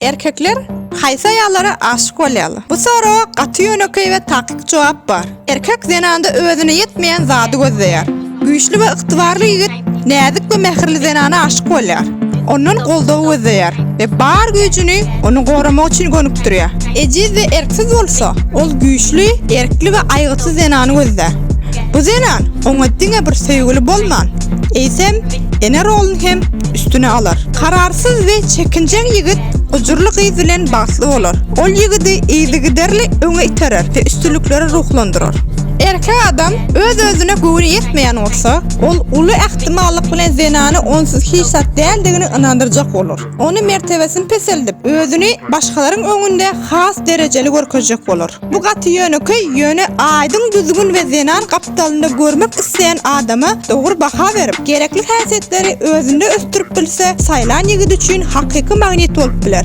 Erkekler haýsy aýallara aşyk bolýarlar? Bu soraga gaty ýönekeý we takyk jogap bar. Erkek zenanda özüne ýetmeýän zady gözleýär. Güýçli we ygtybarly ýigit näzik we mähirli zenana aşyk bolýar. Ondan goldaw gözleýär we bar güýjüni ony goramak üçin gönükdirýär. Ejiz we erksiz bolsa, ol güýçli, erkli we aýgytly zenany gözlär. Bu zenan oňa diňe bir söýgüli bolman, eýsem, ene roluny hem üstüne alar. Kararsyz we çekinjeň ýigit gujurly gyz bilen bagtly bolar. Ol ýigidi yzygiderli öňe iterer we üstünliklere ruhlandyrar. Erkek adam öz-özüne göwni ýetmeýän bolsa, ol uly ähtimallyk bilen zenany onsuz hiç zat däldigini ynandyrjak bolar. Ony mertebesini peseldip, özüni başgalaryň öňünde has derejeli görkezjek bolar. Bu gaty ýönekeý, ýöne aýdyň düzgün we zenan gapdalynda görmek isleýän adama dogry baha berip, gerekli häsiýetleri özünde ösdürip bilse, saýlan ýigidi üçin hakyky magnit bolup biler.